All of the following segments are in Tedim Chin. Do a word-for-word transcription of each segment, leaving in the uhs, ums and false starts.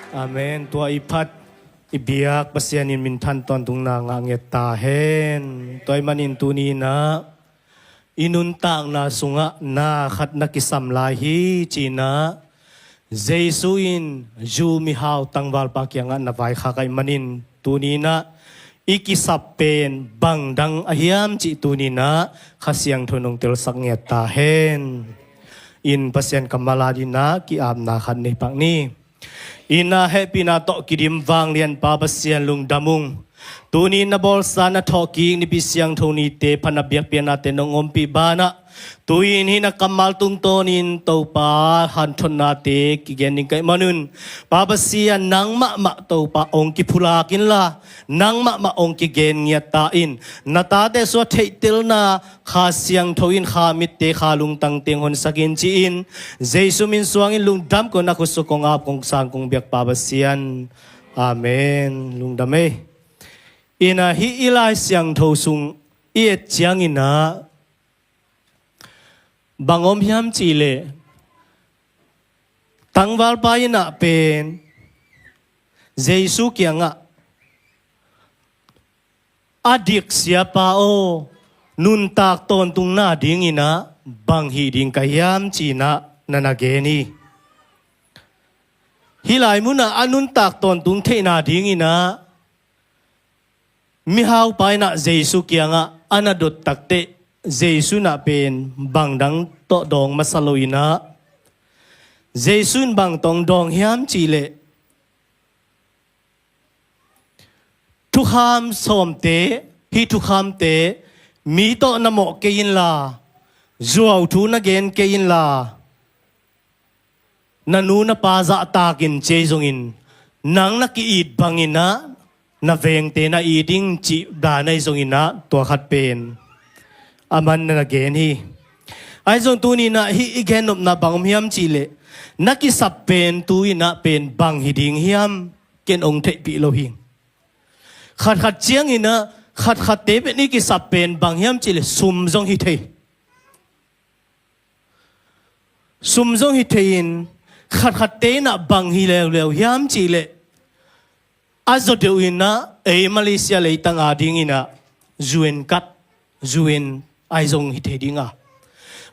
Amen. Tua i phat i biak Pasian in minthan tawntungna ngah ngiat ta hen. Tua ahih manin tuni-in ah i nuntakna sungah na khat na kisam lai hi ci-in ah Jesu in Jew mihau tangvalpa kiangah na vaikhak ahih manin tuni-in ah i kisap pen bang dang a hiam cih tuni-in ah Kha Siangtho in hong telsak ngiat ta hen. In Pasian kammal adingin ah ki-apna khat nei pak ni. In ah hehpihna tawh kidim vanglianpa Pasian, lungdam ung. Tuni-in na bawlsa na thawhkik Nipi Siangtho nite pan a biakpiaknate nong ompih banah, tu-in hih na kammal tungtawnin Topa hanthotnate kigen ding ka hih manun, Pa Pasian, nang mahmah Topa hong kiphulak inla, nang mahmah hong kigen ngiat ta in. Na tate sungah theihtelna Kha Siangtho in kha mitte kha lungtangte hong honsak in ci-in, Jesu min suangin lungdam kong, na khut sung kong ap, kong sang kong biak, Pa Pasian. Amen. Lungdam ei. In ah hih i Lai Siangtho sung i et ciangin ah bang om hiam cih leh, tangvalpa in ah pen Jesu kiangah, "A dik Siapa aw, nuntak tawntungna dingin ah bang hih ding ka hiam?" ci-in ah na na gen hi. Hih lai munah a nuntak tawntung theihna dingin ah mihaupa in ah Jesu kiangah a na dot takteh, Jesu in ah pen bang dang tawh dawng masa lo-in ah, Jesu in bang tawh dawng hiam cih leh, "Thukham sawmte, hih thukhamte mi tawh na mawh kei inla, zuauthu na gen kei inla, na nu na pa zahtak in," ci ahi zongin, "Nang na ki-it bangin ah na vengte na it ding," cih dan ahi zongin ah tua khat pen aman na na gen hi. Ahi zong tuni-in ah hih i gennopna bang om hiam cih leh, na kisap pen tu-in ah pen bang hi ding hiam, ken hong theihpih lo hi. Khatkhat ciangin ah, khatkhatte pen i kisap pen bang hiam cih leh sum zong hi thei. Sum zong hi thei-in, khatkhatte in ah bang hi leuleu hiam cih leh, a zaw deuh in ah ei Malaysia leitang adingin ah U N card, U N ahi zong hi thei ding a,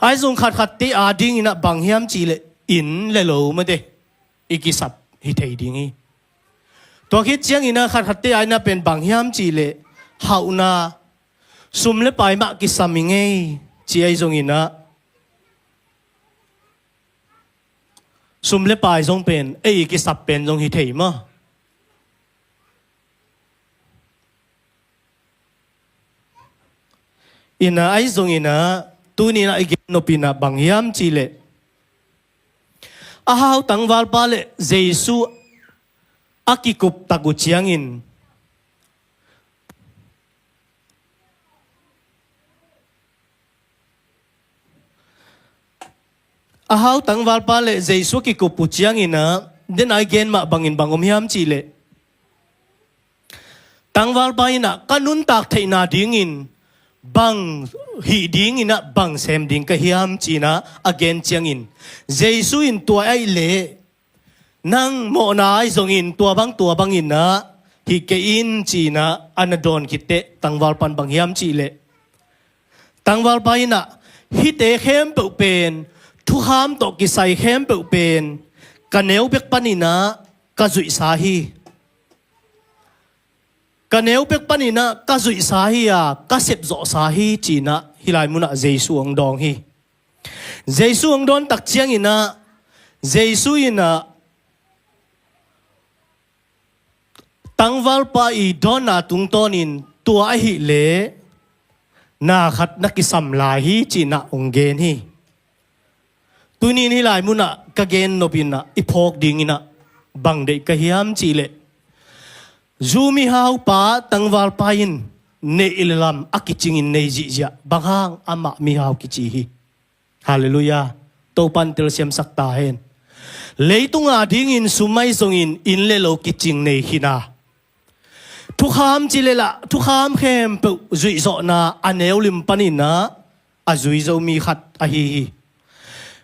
ahi zong khatkhatte adingin ah bang hiam cih leh inn le lo mate i kisap hi thei ding hi. Tua khit ciangin ah khatkhatte adingin ah pen bang hiam cih leh hauhna, sum le pai mah kisam i ngei, ci ahi zongin ah, sum le pai zong pen ei i kisap pen zong hi thei maw. In ah ahi zongin ah tuni-in ah i gennop in ah bang hiam cih leh, a hau tangvalpa le Jesu a kikup tak uh ciangin, a hau tangvalpa le Jesu a kikup uh ciangin ah, den a i gen mah bangin bang om hiam cih leh, tangvalpa in ah ka nuntak theihna dingin bang hih dingin ah bang sem ding ka hiam ci-in ah a gen ciangin, Jesu in tua ahih leh, "Nang mawhna ahi zongin tua bang tua bangin ah hih kei in," ci-in ah a na dawn khit teh tangvalpa in bang hiam cih leh, tangvalpa in ah, "Hihte khempeuh pen, thukham tawh kisai khempeuh pen ka neu bek panin ah ka zuihsa hi. Ka neu bek panin ah ka zuihsa hi a, ka sepzawhsa hi," ci-in ah hih lai munah Jesu hong dawng hi. Jesu hong dawn tak ciangin ah, Jesu in ah tangvalpa i dawnna tungtawnin, "Tua ahih leh na khat na kisam lai hi," ci-in ah hong gen hi. Tuni-in hih lai munah ka gennop in ah i phawk dingin ah bang deih ka hiam cih leh, Jew mihaupa tangvalpa in neih le lam a kicingin nei zihziah, bang hang, amah mihau kici hi. Halleluiah. Topa in telsiamsak ta hen. Leitung adingin sum ahi zongin inn le lo kicing nei khin a, thukham ci leh lah thukham khempeuh zuihzawhna a neu lim panin ah a zui zo mi khat ahi hi.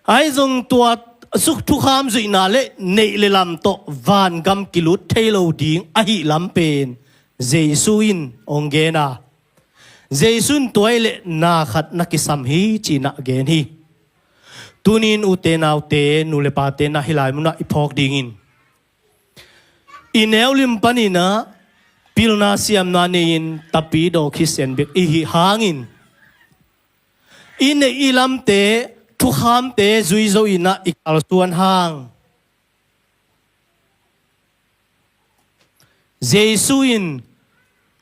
Ahi zong tua suk thukham zuihna le neih le lam tawh vangam kilut thei lo ding ahih lam pen Jesu in hong gen a, Jesu in tua ahih leh na khat na kisam hi ci-in ah gen hi. Tuni-in ute naute, nu le pate na hih lai munah i phawk dingin i neu lim panin ah pilna siamna nei-in tapidaw Khristian bek i hih hangin i neih i lamte, thukhamte zui zo-in ah i kalsuan hang Jesu in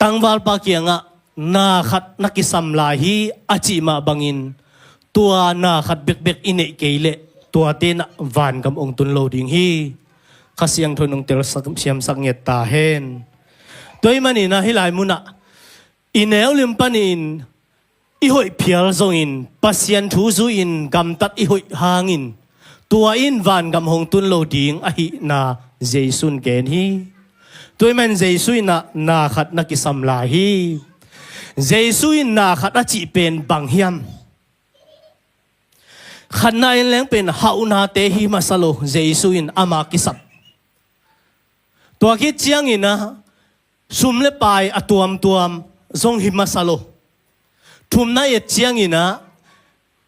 tangvalpa kiangah na khat na kisam lai hi a cih mah bangin tua na khat bekbek i neih kei leh tuate in ah vangam hong tun lo ding hi. Kha Siangtho in hong telsak siamsak ngiat ta hen. Tua ahih manin ah hih lai munah i neu lim panin i hoih phial zongin Pasian thu zui-in gamtat i hoih hangin tua in vangam hong tun lo ding ahihna Jesu in gen hi. Tua ahih manin Jesu in ah na khat na kisam lai hi. Jesu in na khat a cih pen bang hiam? Khatna en leng pen hauhnate hi masa lo, Jesu in ama kisap. Tua khit ciangin ah sum le pai a tuamtuam zong hi masa lo. Thumna et ciangin ah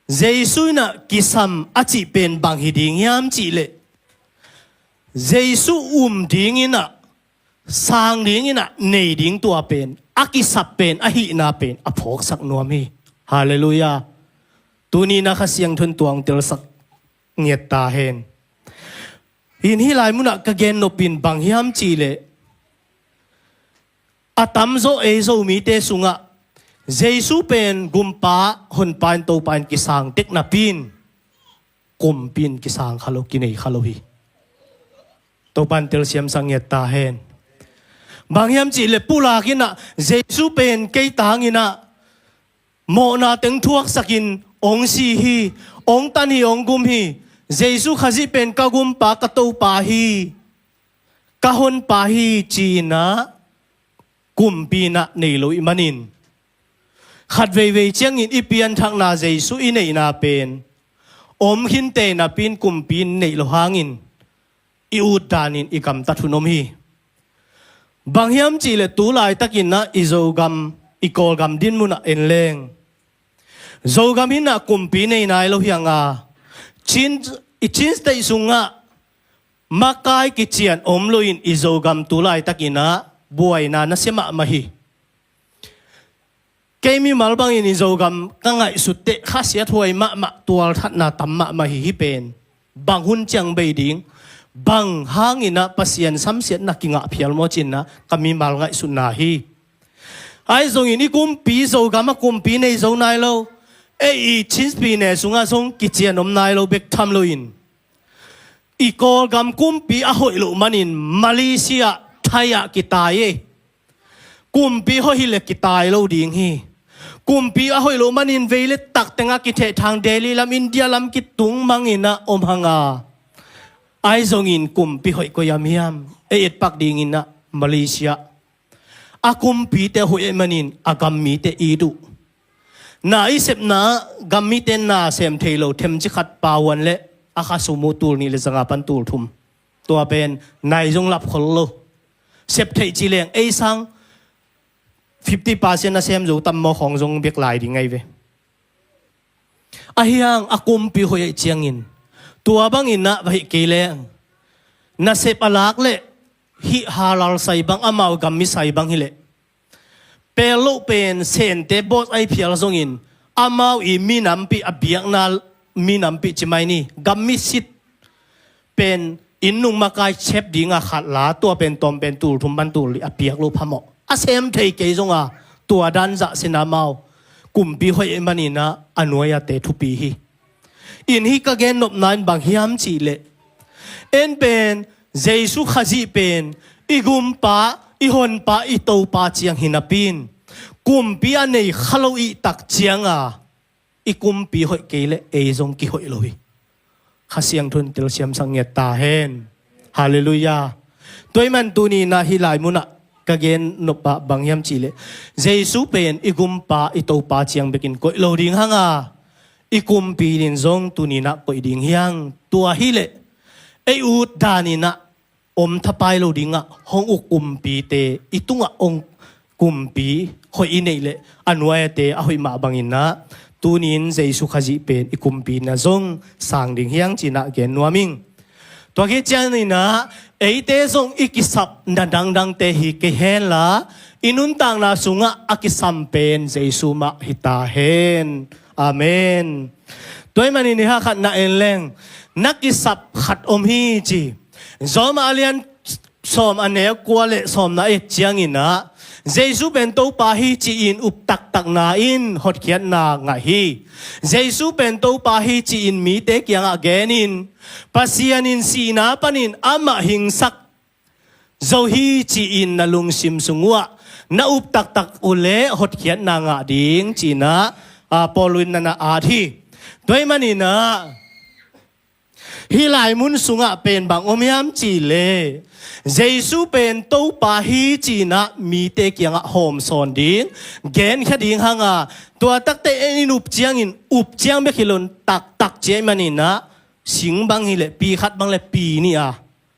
Jesu in ah kisam a cih pen bang hi ding hiam cih leh Jesu um dingin ah, sang dingin ah, nei ding tua pen a kisap pen ahihna pen a phawksak nuam hi. Halleluiah. Tuni-in ah Kha Siangtho in tua hong telsak ngiat ta hen. In hih lai munah ka gen nop in bang hiam cih leh a tamzaw ei Zomite sungah Jesu pen Gumpa, Honpa in, Topa in kisang tek napi-in kumpi in kisang kha lo, kinei kha lo hi. Topa in telsiamsak ngiat ta hen. Bang hiam cih leh pulak in ah Jesu pen kei tangin ah mawhna teng thuaksakin hong si hi, hong tan hi, hong gum hi. Jesu Khazih pen ka Gumpa, ka Topa hi, ka Honpa hi ci-in ah kumpi in ah nei lo ih manin khat veivei ciangin i pianthakna Jesu i neihna pen om khinte napi-in kumpi in neih lo hangin i ut danin i gamtat hun om hi. Bang hiam cih leh tu laitakin ah i Zogam, i Kawlgam din munah en leng Zogam in ah kumpi nei nai lo hi hang a, Chin, i Chin State sungah makai kician om lo-in i Zogam tu laitakin ah buaina nasia mahmah hi. Kei mimal bangin i Zogam ka ngaihsut teh khasiathuai mahmah, tualthatna tam mahmah hi. Hih pen bang hun ciang bei ding, bang hangin ah Pasian samsiatna kingah phial maw ci-in ah ka mimal ngaihsutna hi. Ahi zongin i kumpi Zogam ah kumpi nei zo nai lo, ei i Chin State ne sungah zong kician om nai lo bek tham lo-in i Kawlgam kumpi a hoih loh manin Malaysia, Thai ah kitai e. Kumpi hoih hi leh kitai lo ding hi. Kumpi a hoih loh manin vei le tak tengah kithehthang Delhi lam, India lam kitung mangin ah om hang a, ahi zongin kumpi hoih koi-ah hiam? Ei etpak dingin ah Malaysia. A kumpite hoih ahih manin a gam mite it uh. Na i sepna, gam mite na sem thei lo themci khat, pawan le a kha sum uh tul nih le zanga pan tul thum. Tua pen nai zong lap khol lo. Sep theih ci leng ei sang fifty percent a sem zo tam maw, khawng zong bek lai ding ahi ve. Ahi hang a kumpi hoih ahih ciangin tua bangin ah va hih kei leng nasep a lak leh hih halal sai bang, amau gam mi sai bang hi leh pel loh pen Sente boss ahi phial zongin amau i minampih a biakna minampih ci mai ni, gam mi sit pen inn nung makai cep dinga khat la, tua pen tawm pen tul thum pan tul li a piak loh phamawh. A sem thei kei zonga tua dan zah sina amau kumpi hoih ahih manin ah a nuai-ate thupi hi. In hih ka gen nopna in bang hiam cih leh en pen Jesu Khazih pen i Gumpa, i Honpa, i Topa ciang hi napi-in kumpi a nei kha lo ih tak cianga i kumpi hoih kei leh ei zong kihoih lo hi. Kha Siangtho in telsiamsak ngiat ta hen. Halleluiah. Tua ahih man tuni-in ah hih lai munah ka gen nop ah bang hiam cih leh Jesu pen i Gumpa, i Topa ciang bekin koih lo ding hang a, i kumpi in zong tuni-in ah koih ding hiang. Tua hileh ei ut dan-in ah om thapai lo dingah hong uk kumpite, i tungah hong kumpi hoih i neih leh a nuai-ate a hoih mah bangin ah tuni-in Jesu Khazih pen i kumpi-in ah zong sang ding hiang ci-in ah gen nuam ing. Tua khit ciangin ah eite zong i kisap na dangdangte hi kei henla, i nuntakna sungah a kisam pen Jesu mah hi ta hen. Amen. Tua ahih manin i hakhat na en leng, na kisap khat om hi ci. Rom a lian sawm a neu kua le sawmna et ciangin ah Jesu pen Topa hi ci-in up taktakna in hotkhiatna ngah hi. Jesu pen Topa hi ci-in mite kiangah genin, Pasian in sihna panin amah hingsak zo hi ci-in na lungsim sung uhah na up taktak uh leh hotkhiatna ngah ding ci-in ah, a, Paul in na na at hi. Tua ahih manin ah hih lai mun sungah pen bang om hiam cih leh, Jesu pen Topa hi ci-in ah mite kiangah hawmsawn ding, genkhia ding hang a, tua takte in up ciangin up ciang bek hi lo-in taktak ci ahih manin ah, sing bang hileh pi khat bang leh pi nih a,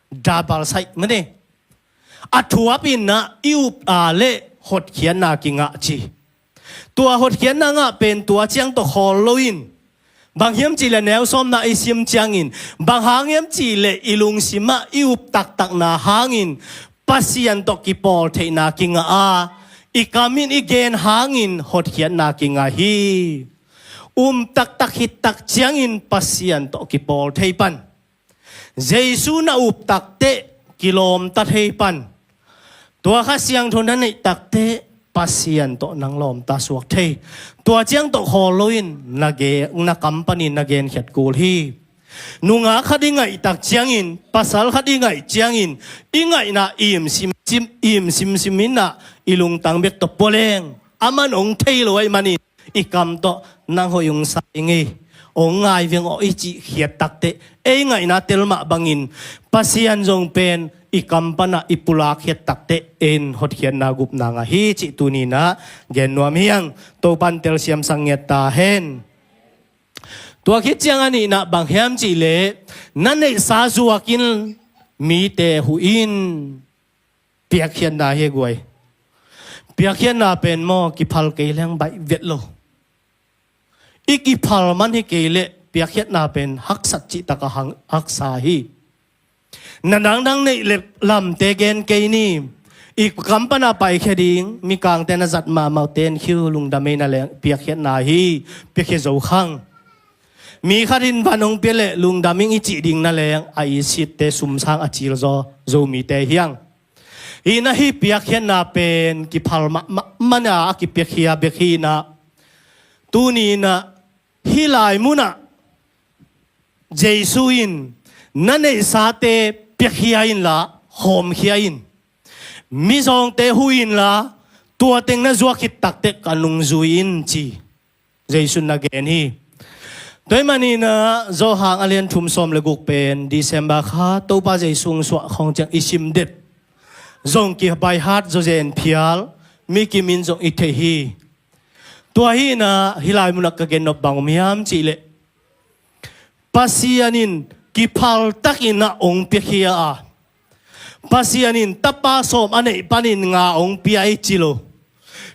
double side mah ni. A thuap in ah i up a leh hotkhiatna kingah ci. Tua hotkhiatna ngah pen tua ciang tawh khawl loin, bang hiam cih leh neu sawmna i sim ciangin, bang hang hiam cih leh i lungsimah i up taktakna hangin Pasian tawh kipawl theihna kingah a, i kam in i gen hangin hotkhiatna kingah hi. Um taktak khit tak ciangin Pasian tawh kipawl thei pan, Jesu na up takteh kilawmta thei pan, tua Kha Siangtho na neih takteh Pasian tawh nang lawmta suak thei. Tua ciang tawh khawl loin na ge-, na kam panin na genkhiat kul hi. Nungak khat i ngaih tak ciangin, pasal khat i ngaih ciangin, i ngaihna im simsim, im simsim in ah i lungtang bek tawh pua leng, aman hong thei lo ahih manin i kam tawh nang hoih hong sa ing ei, hong ngai veng aw i cih khiat takteh, ei ngaihna tel mah bangin Pasian zong pen i kam panah i pulak khiat takteh, ei in hotkhiatna gupna ngah hi cih tuni-in ah gen nuam hiang. Topa'n telsiam sak ngiat ta hen. Tua khit ciang a nihna bang hiam cih leh, na neihsa zuakin mite huh in. Piakkhiatna hi guai. Piakkhiatna pen maw, kiphal kei leng baih vet lo. I kiphal man hi kei leh piakkhiatna pen haksat cih tak a hang haksa hi. Na dangdang neih leh lamte gen kei ni. I kam pana paikhia ding, mikangte na zat mahmah uh ten khiu lungdam ei na leng piakkhiatna hi, piakhia zo khang. Mi khat in van hong pia leh lungdam ing i cih ding na leng a i sitte sumsang a cil zaw Zomite hiang. Hi na hi piakkhiatna pen kiphal mahmah mana a kipiakhia bek hi na. Tuni-in ah hih lai munah Jesu in na neihsate piakhia inla hawmkhia in. Mizawngte huh inla tua teng na zuak khit takteh ka nungzui in ci. Jesu in na gen hi. Tua ahih manin ah Johan a lian thum sawm le guk pen December kha Topa Jesu hong suah khawng ciang i sim det. Zong ki by heart zawzen phial mi kim in zong i thei hi. Tua hi na hih lai munah ka gen nop bang om hiam cih leh, Pasian in kiphal takin ah hong piakhia a, Pasian in tapa sawm a neih panin nga hong pia i ci lo.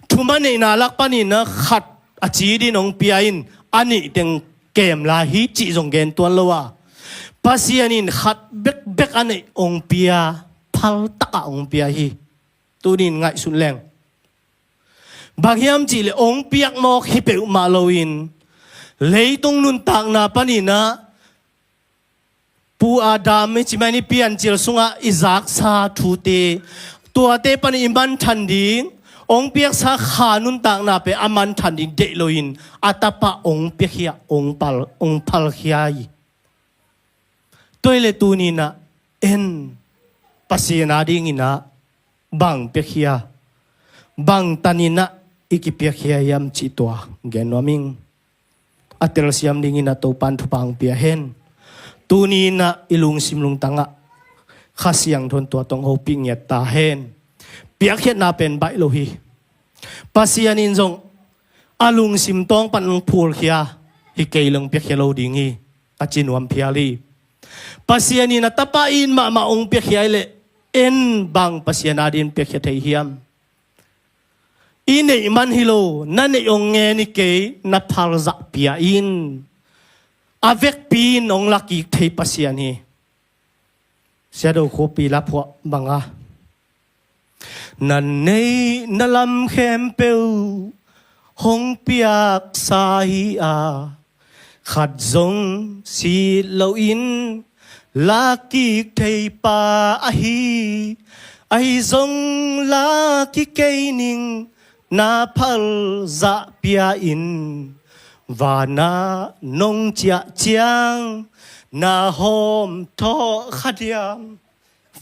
Thum a neihna lak panin ah khat a ci din hong pia in, a nih teng kem lai hi cih zong gen tuan lo a, Pasian in khat bekbek a neih hong pia, phal takah hong pia hi. Tuni-in ngaihsun leng, bang hiam cih leh hong piak mawk hi peuhmah loin, leitung nuntakna panin ah Pu Adam i ci mah in i piancil sungah i zaksa thute, tuate panin i manthan ding, hong piaksa Kha nuntakna pen a manthan ding deih loin a tapa hong piakhia, hong pal, hong phalkhia hi. Tua hi leh tuni-in ah en Pasian a dingin ah bang piakhia, bang tanin ah i kipiakhia hiam cih tua gen nuam ing. A telsiam dingin ah Topa'n thupha hong pia hen. Tuni-in ah i lungsim lungtangah Kha Siangtho in tua tawh hong hopih ngiat ta hen. Piakkhiatna pen baih lo hi. Pasian in zong a lungsim tawng pan hong phulkhia hi kei leng piakhia lo ding hi. A ci nuam phial hi. Pasian in a tapa it mahmah hong piakhia hi leh, en bang Pasian ading piakhia thei hiam? I neih man hi lo, na neih hong ngen hi kei, na phalzah pia in. A vekpi in hong lakik thei Pasian hi. Siado Khuapi la phuah banga, na neih na lam khempeuh hong piaksa hi a, khat zong sit loin lakik thei pa ahi. Ahi zong lakik kei ning, na phalzah pia in. Vanah nong ciah ciang na hawm thawh kha diam?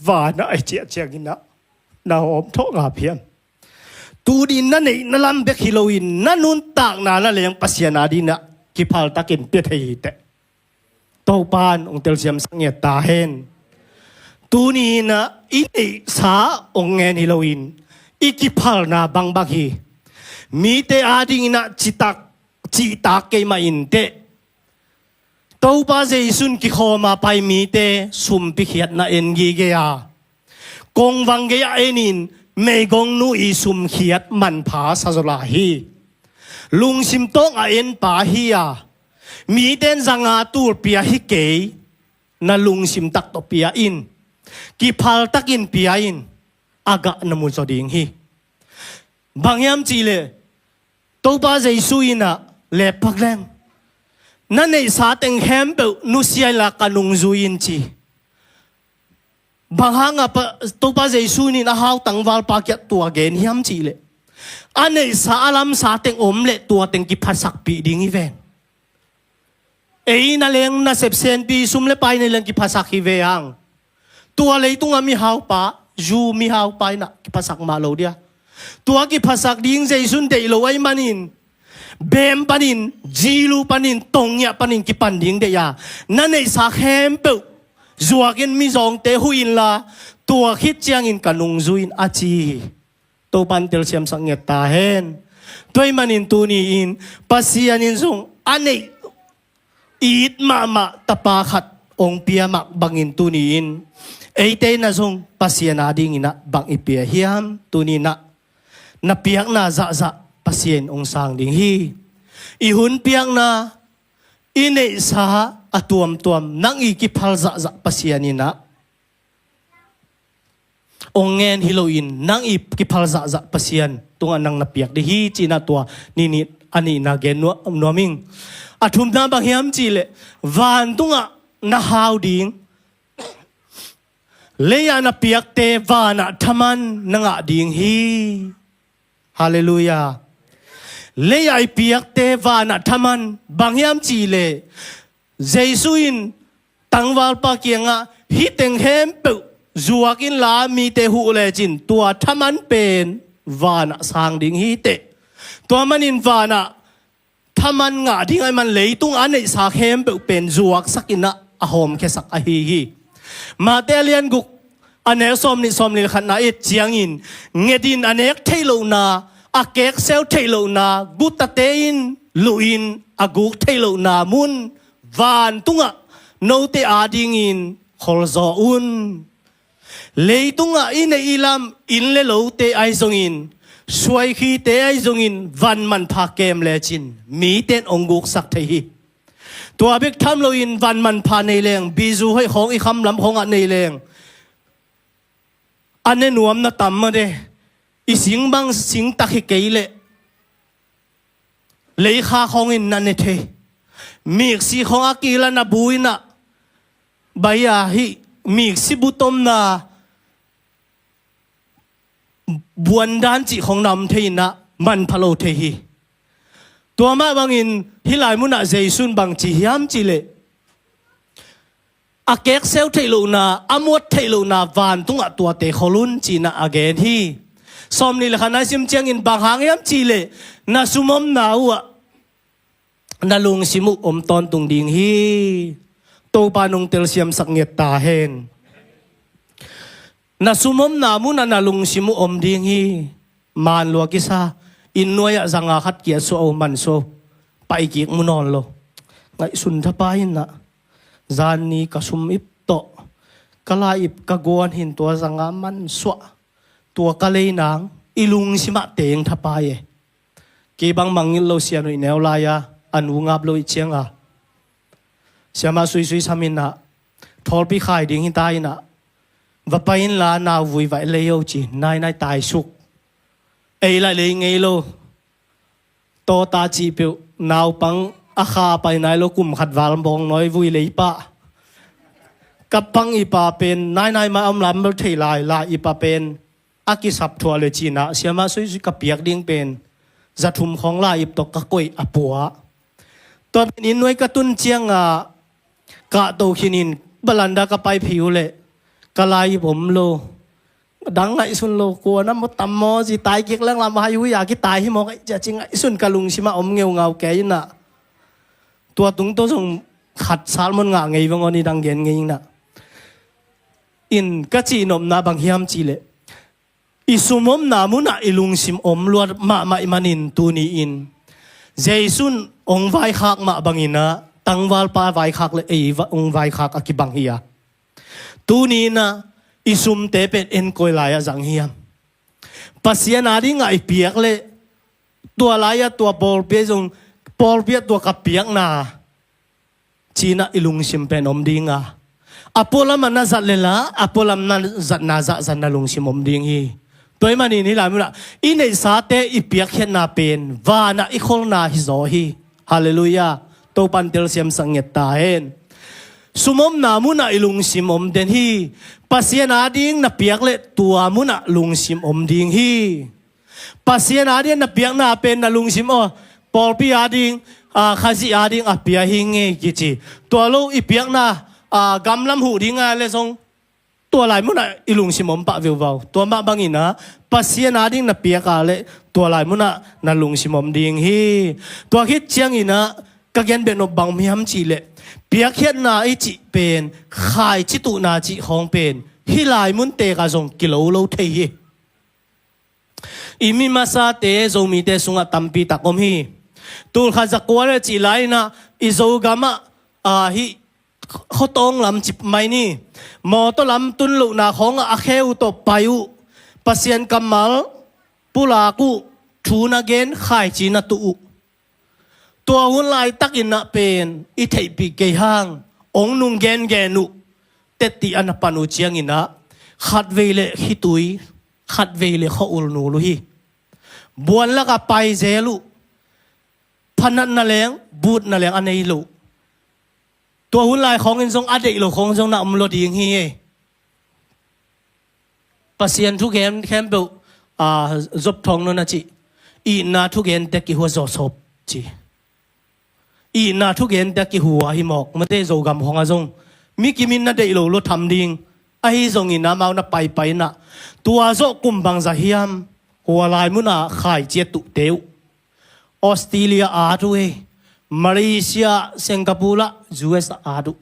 Vanah a ciah ciangin ah na hawm thawh ngap hiam? Tuni na neih na lam bek hi loin, na nuntakna na leng Pasian ading ah kiphaltakin pia thei hi teh. Topa'n hong telsiamsak ngiat ta hen. Tuni in ah i neihsa hong ngen hi loin, i kiphalna bangbang hi. Mite adingin ah citak, cihtak kei mah in teh. Topa Jesu in kikhawm a pai mite sumpi khiatna en gige a, kongvang gei-ah en in, meigongnu i sumkhiat manpha sa zaw lai hi. Lungsim tawng a en pa hi a, mite in zanga tul pia hi kei, na lungsim tak tawh pia in, kiphaltakin pia in, a gah na mu zaw ding hi. Bang hiam cih leh, Topa Jesu in ah, lepak leng, na neihsa teng khempeuh nusia inla ka nung zui in ci. Bang hangah Pa, Topa Jesu in a hau tangvalpa kiang tua gen hiam cih leh, a neihsa a lamsa teng om leh tua teng kiphasakpih ding hi ven. Ei na leng nasep senpi, sum le pai na leng kiphasak hi ve hang. Tua leitungah mihaupa, zu mihaupa in ah kiphasak mah lo dia. Tua kiphasak ding Jesu in deih lo ahih manin, bem panin, zilu panin, tongngiah panin kipan ding deih a, na neihsa khempeuh zuakin mizawngte huh inla, tua khit ciangin ka nung zui in a ci hi. Topa'n telsiamsak ngiat ta hen. Tua ahih manin tuni in Pasian in zong a neih it mahmah tapa khat hong pia mah bangin tuni in eite in ah zong Pasian adingin ah bang i pia hiam? Tuni in ah na piakna zahzah Pasian hong sang ding hi. I hun piakna, i neihsa a tuamtuam nang i kiphal zahzah Pasian in ah hong ngen hi loin, nang i kiphal zahzah Pasian tungah nang na piak ding hi, ci-in ah tua ni nih a nihna gen nuam, nuam ing. A thumna bang hiam cih leh, vantungah na hau ding. Lei-ah na piakte vanah thaman na ngah ding hi. Halleluiah. Lei-ah i piakte vanah thaman, bang hiam cih leh, Jesu in tangvalpa kiangah hih teng khempeuh zuak inla mite huh lecin tua thaman pen vanah sang ding hi teh. Tua manin vanah thaman ngah ding ahih man leitung a neihsa khempeuh pen zuaksak in ah a hawmkhiasak ahi hi. Mate a lian guk, a neu sawmnih, sawmnih le khatna et ciangin, nget in a nek theih lohna, a kekseu theih lohna, gutate in luh in a guk theih lohna mun vantungah note adingin kholzaw un. Leitungah i neih i lam, inn le lote ahi zongin, suaikhite ahi zongin, van manpha kem lecin mite in hong guksak thei hi. Tua bek tham loin van manpha nei leng, bizu hoih khawng i khamlam khawngah nei leng, a ne nuam na tam mah de, i sing bang sing tak hi kei leh leikha khawngin na ne thei. Miksi khawng a kila na bu in ah, bai-a hih miksi bu tomna buandan cih khawng na om thei in ah manpha lo thei hi. Tua mah bangin hih lai munah Jesu in bang ci hiam cih leh, a kekseu theih lohna, a muat theih lohna vantungah tuate khol un, ci-in ah a gen hi. Sawmnih le khatna i sim ciangin, bang hang hiam cih leh, na sum omna uhah na lungsim uh om tawntung ding hi. Topa in hong telsiamsak ngiat ta hen. Na sum omna munah na lungsim uh om ding hi. Maan lua kisa, inn nuai-ah zanga khat kiat suah uh, man suah uh, paih kik mu nawn lo. ngaihsun thapai inah, zanni ka sum ip tawh, ka lai ip ka guan hin tua zanga mansuah, tua ka leinang i lungsimah teng thapai e. Kei bang mangngilh lo sian uh i neu lai-a, a nu ngap lo i cianga, siamah suisui sam inah, thawlpi khai ding hita inah, va pai inla nauvui vai lei o ci, nainai taisuk. Ei lai lei ngei lo. Tawta cih peuh, naupang a kha pai nai lo, kum khat val bawng nauvui lei pah. Ka pang ipa pen nainai mah om lam bel thei lai, lai ipa pen a kisap thuah le cinah, siamah suisui ka piak ding pen za thum khawng lai ip tawh ka koih a pua. Tua pen inn nuai ka tun cianga, kahto khinin balanda ka pai phiu leh, ka lai ip om lo. Dang ngaihsun lo, kua na maw tam maw ci, tai kik leng lam hai hui a kitai hi maw, ngaih cia ci ngaihsun ka lungsimah om ngeungau kei inah. Tua tung tawh zong khat salmon ngah ngei veng aw, ni dang gen ngei inah. In ka cihnopna bang hiam cihleh, i sum omna munah i lungsim om luat mahmah ih manin tuni-in Jesu'n hong vaikhak mah banginah, tangvalpa vaikhak le ei va-, hong vaikhak a kibang hi a. Tuni inah i sumte pen en koi lai-ah zang hiam? Pasian adingah i piak leh, tua lai-ah tua pawlpi ah zong, pawlpi ah tua ka piakna cinah i lungsim pen om dinga, a pualam ah na zat leh la, a pualam na zatna zahzah na lungsim om ding hi. Tua ih manin hih lai munah i neihsate i piakkhiatna pen vanah i kholna hizaw hi. Halleluiah. Topa'n telsiamsak nget ta hen. Sum omna munah i lungsim om den hi. Pasian ading na piak leh tua munah lungsim om ding hi. Pasian ading na piakna pen na lungsim aw, pawlpi ading, a, Khazih ading a pia hi ngei kici. Tua lo i piakna, a, gamlam huh ding a leh zong, tua lai munah i lungsim om pah viuvau. Tua mah banginah Pasian ading na piak a leh tua lai munah na lungsim om ding hi. Tua khit cianginah ka gen beh nop bang hiam cihleh, piakkhiatna i cih pen, khaici tuhna cih khawng pen hih lai mun tekah zong kilo lo thei hi. I mi masate Zomite sungah tampi tak om hi. Tul khat za kua le cih lai inah i Zogam ah, a, hih khotawng lam cip mai ni, mawtaw lam tun lohna khawngah a khe uh tawh pai uh, Pasian kammal pulak uh, thu na gen, khaici na tuh uh. Tua hun laitakin ah pen i theihpih kei hang, hong nung gengen uh, tetti a na pan uh ciangin ah, khatvei leh khitui, khatvei leh khua-ul nul uh hi. Buan lakah pai zel uh. Phanatna leng, butna leng a nei lo. Tua hun lai khawngin zong a deih lo khawng zong na om lo ding hi. Pasian thugen khempeuh, a, Job Thawng Nun a cih, itna thugente kihua zawsop ci. Itna thugente kihua hi mawk, mate Zogam khawngah zong mi kimin na deih lo lo tham ding. Ahi zongin amau na paipai inah, tua zawh kum bangzah hiam, hua lai munah khaici a tuhte uh. Australia at uh hi, Malaysia, Singapore lah, U S at uh.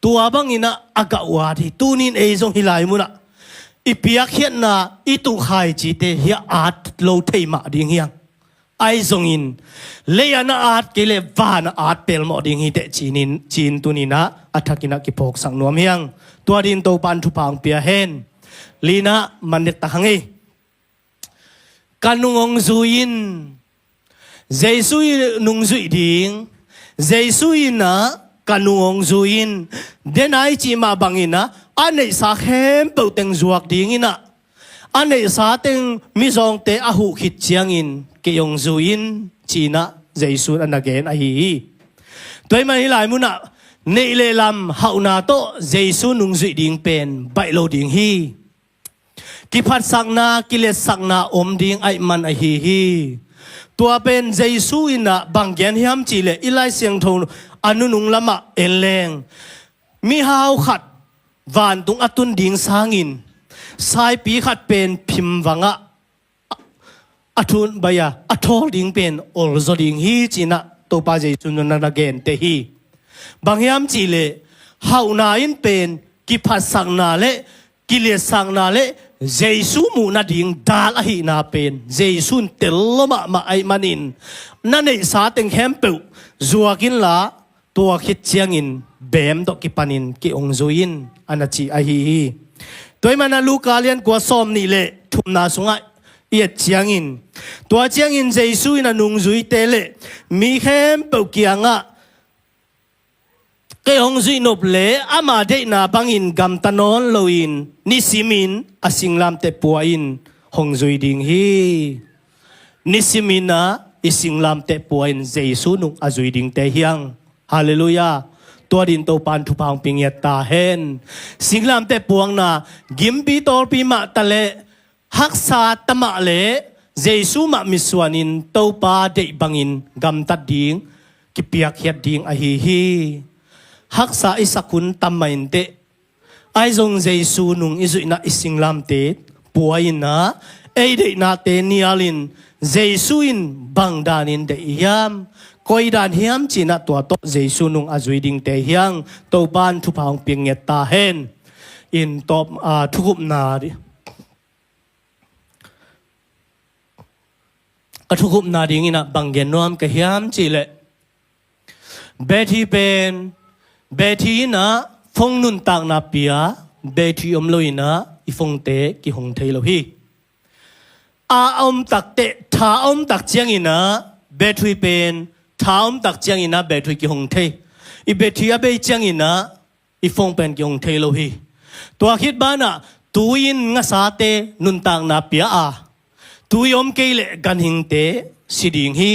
Tua banginah a gah uh at hi. Tunin ei zong hih lai munah i piakkhiatna, i tuh khaicite hiah at lo thei mah ding hiang. Ahi zongin lei-ah na at kei leh vanah at pelmawh ding hi teh cinin, cin tuninah a thakinah kiphawksak nuam hiang. Tua dingin Topa'n thupha hong pia hen. Linah man dek tak hang ei. Ka nung hong zui in. Jesu i nungzuih ding. Jesu inah ka nung hong zui in. Denai cih mah banginah a neihsa khempeuh teng zuak dinginah, a neihsa teng mizawngte a huh khit ciangin kei hong zui in, cinah Jesu in a na gen ahi hi. Tua ih man hih lai munah neih le lam hauhna tawh Jesu nungzuih ding pen baih lo ding hi. Kiphatsakna, kiletsakna om ding ahih man ahi hi. Tua pen Jesu inah bang gen hiam cihleh, i Lai Siangtho a nunung lamah en leng, mihau khat vantung a tun ding sangin saipi khat pen phim vangah a thun baih a, a thawl ding pen olzaw ding hi, cinah Topa Jesu in a na gente hi. Bang hiam cihleh, hauhna in pen kiphatsakna le kiliatsakna le Jesu muh nading dal ahihna pen Jesu in tel lo mahmah ahih manin, na neihsa teng khempeuh zuak inla, tua khit ciangin beem tawh kipanin kei hong zui in, a na ci ahi hi. Tua ahih manin Luka lian kua sawm nih le thumna sungah i et ciangin, tua ciangin Jesu in a nungzuite le mi khempeuh kiangah, kei hong zuih nop le ama deihna bangin gamta nawn loin nisimin a singlamteh pua in hong zui ding hi. Nisimin ah i singlamteh pua in Jesu nung a zui dingte hi hang. Halleluiah. Tua dingin Topa'n thupha hong pia ngiat ta hen. Singlamteh puakna gimpi tawlpi mah ta leh, haksa ta mah leh, Jesu mah mitsuanin Topa deih bangin gamtat ding, kipiakkhiat ding ahi hi. Haksa i sak hun tam mah inteh, ahi zong Jesu nung i zuihna i singlamteh pua in ah, ei deihnate nialin Jesu in bang danin deih i hiam, koi dan hiam ci-in ah tua tawh Jesu nung a zui dingte hi hang. Topa'n thupha hong pia ngiat ta hen. In tawp, ah, thukupna di- ka thukupna dingin ah bang gen nuam ka hiam cih leh, battery pen, battery in ah phone nuntakna pia, battery om lo in ah i phone-te kihong thei lo hi. A om takteh, tha a om tak ciangin ah battery pen, tha a om tak ciangin ah battery kihong thei. I battery a bei ciangin ah i phone pen kihong thei lo hi. Tua khit banah tui in ngasate nuntakna pia a, tui om kei leh ganhingte si ding hi.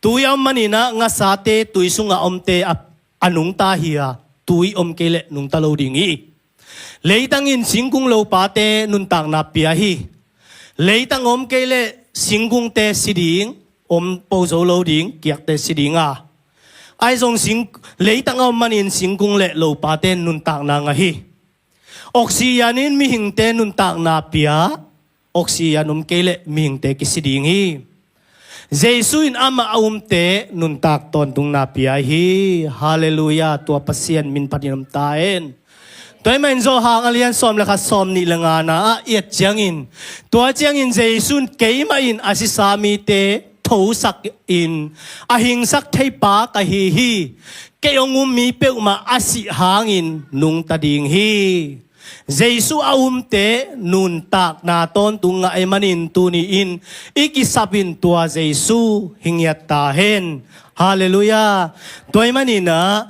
Tui a om manin ah ngasate tui sungah omte a, a nungta hi a, tui om kei leh nungta lo ding hi. Leitang in singkung lopate nuntakna pia hi. Leitang om kei leh singkungte si ding, om po zo lo ding, kiakte si ding a. Ahi zong sing, leitang a om manin singkung le lopate nuntakna ngah hi. Oxygen in mihingte nuntakna pia, oxygen om kei leh mihingte kisi ding hi. Jesu in amah a umte nuntak tawntungna pia hi. Halleluiah, tua Pasian min phatin om ta hen. Tua ahih manin Johan a lian sawm le khat, sawm nih le ngana ah i et ciangin, tua ciangin Jesu in, keimah in a sisa mite thosak in a hingsak thei pa ka hi hi. Kei hong um mi peuhmah a sih hangin nungta ding hi. Jesu a umte nuntakna tawntung ngah ahih manin tuni-in i kisap in tua Jesu hi ngiat ta hen. Halleluiah. Tua ahih manin ah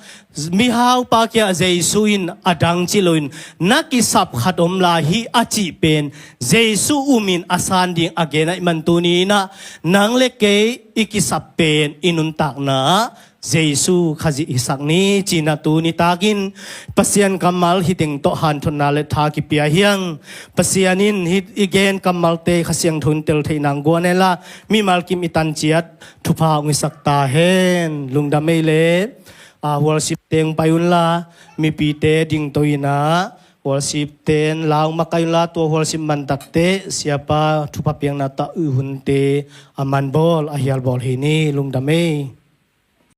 mihaupa kiangah Jesu in a dang ci loin, na kisap khat om lai hi a cih pen Jesu um in a san ding a gen ahih man tuni-in ah nang le kei i kisap pen i nuntakna ah Jesu Khazih hisak ni ci-in ah tuni takin Pasian kammal hih teng tawh hanthotna le tha kipia hi hang. Pasian in hih i gen kammalte Kha Siangtho in tel theih nang guan hen la, mimal kim i tan ciat thupha hong hisak ta hen. Lungdam ei leh, ah, worship-te hong pai un la, mipite dingto in ah, worship-te in la hong makaih un la, tua worship man takteh Siapa thupha piakna tawh i hunte a man bawl, a hial bawl hi ni. Lungdam ei.